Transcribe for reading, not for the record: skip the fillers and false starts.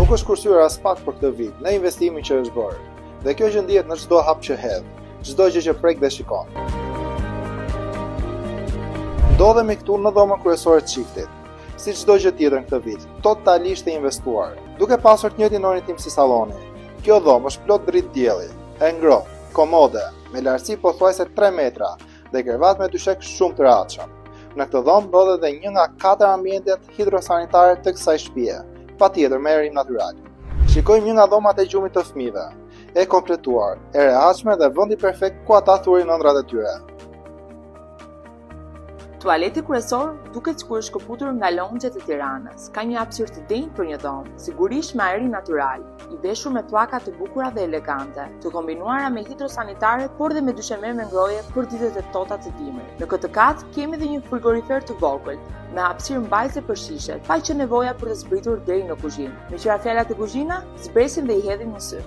Nuk është kursyer aspak për këtë vilë, në investimin që është bërë. Dhe kjo gjë ndihet në çdo hap që hedh, çdo gjë që prek dhe shikon. Ndodhemi këtu në dhomën kryesore të çiftit. Si çdo gjë tjetër në këtë vilë, totalisht e investuar, duke pasur të njëjtin orientim si salloni. Kjo dhomë është plot dritë dielli, e ngrohtë, komode, me lartësi pothuajse 3 metra dhe krevat me dyshek shumë të rehatshëm. Në këtë dhomë ndodhet dhe një nga katër ambientet hidrosanitare të kësaj shtëpie, patjetër me ajrim natyral. Shikojmë një nga dhomat e gjumit të fëmijëve, e kompletuar, e rehatshme dhe vendi perfekt ku ata thurin ëndrrat e tyre. Tualeti kryesor duket sikur është shkëputur nga lounge-et e Tiranës. Ka një hapësirë të denjë për një dhomë, sigurisht me ajrim natyral, i veshur me pllaka të bukura dhe elegante, të kombinuara me hidrosanitare, por dhe me dysheme me ngrohje për ditët e ftohta të dimrit. Në këtë kat kemi dhe një frigorifer të vogël, me hapësirë mbajtëse për shishe, pa qenë nevoja për të zbritur deri në kuzhinë. Meqë ra fjala te kuzhina, zbresim dhe i hedhim një sy.